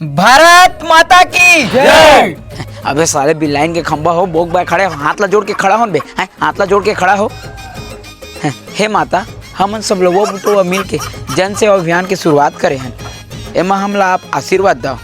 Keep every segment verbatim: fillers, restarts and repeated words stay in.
भारत माता की जय। अबे साले बिलाइन के खंबा हो, बोक बाय खड़े हो, हाथ ला जोड़ के खड़ा होन बे, हैं? हाथ ला जोड़ के खड़ा हो। हैं? हे माता, हमन सब लउवा बुटवा मिल के जन सेवा अभियान के शुरुआत करे हन, एमा हमला आप आशीर्वाद दव।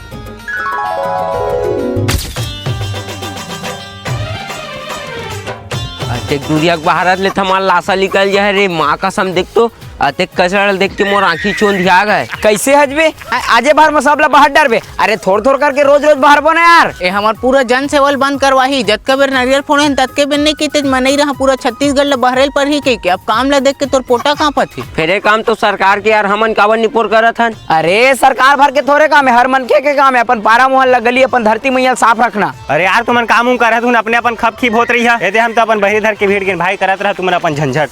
अतेक दूरिया के भारत ले थमाल लासा निकल जाए रे, माँ कसम देख तो, अतेक कचरा ल देख के मोर आँखी चोंधिया गए। कैसे हजबे? आ-, आजे भर में सब ला बाहर डरबे। अरे थोड़ थोड़ करके रोज रोज बाहरबो ना यार। ए हमर पूरा जन सेवा ल बंद करवाही, जतका बेर नरियर फोड़े हन ततके बेर नहीं कहिते मनई रहा पूरा छत्तीसगढ़ ल बहरेल पड़ही कहिके। अब काम ल देख के तोर पोटा कांपत हे। फेर ए काम तो सरकार के यार, हमन काबर निपोर करत हन? अरे सरकार भर के थोरे काम है, हर मनखे के काम है अपन पारा मोहल्ला गली अपन धरती मैया ल साफ रखना। अरे यार तुमन काम उम करत हुन, अपने अपन खप खीप होत रही है। एदे हम तो अपन बहरी धर के भीड़ गिन भाई करत रह, तुमन अपन झंझट।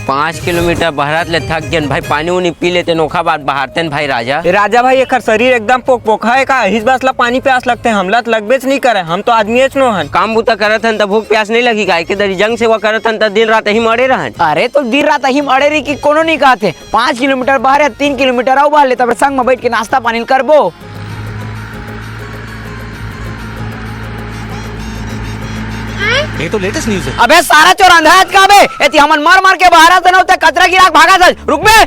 पाँच किलोमीटर बहरत ले थक गेन भाई, पानी उनी पी लेते, नोखा बात बहारते न भाई राजा। ए राजा भाई, एकर शरीर एकदम पोकपोखा है का? इस बस ला पानी प्यास लगते हैं, हमला तो लगबेच नहीं करे, हम तो आदमीच नो हन। काम बूता करत हन त भूख प्यास नहीं लगी का? एके दरी जंग सेवा करत हन त दिन रात यही मड़े रहन। अरे तो दिन रात यही मड़े रही कि कोनो नहीं कहते, पाँच किलोमीटर बाहर है, तीन किलोमीटर आऊ बाहर ले, तब संग में बैठ के नाश्ता पानी करबो। ये तो लेटेस्ट न्यूज है। अबे सारा चोर अंधरा का बे, एती हमन मर मर के बाहर आते न होते, कचरा गिरा के भागा था। रुक बे।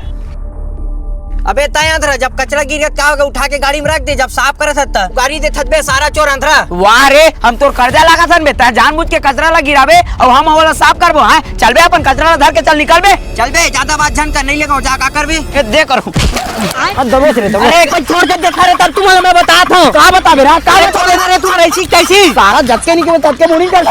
अबे तय अंधरा, जब कचरा गिर गया क्या होगा, उठा के गाड़ी में रख दे, जब साफ करे था तब गाड़ी दे थत बे सारा चोर अंधरा। वाह रे, हम तोर कर्जा लागा थन बे, तय जानबूझ के कचरा ला गिराबे और हम ओला साफ करबो। हाँ चल बे, अपन कचरा ला धर के चल निकल बे। चल बे, ज्यादा बात झन कर, नहीं लेगा जा का करबे। ए दे करो। अब दबोच रे, दबोच। अरे, कोई छोड़ के देखा रे, तब तुम्हारा मैं बताता हूँ। का बताबे रे? का अरे, बताबे? छोड़ दे रे, तू ऐसी कैसी? सारा जतके नहीं के ततके मुड़ी कर।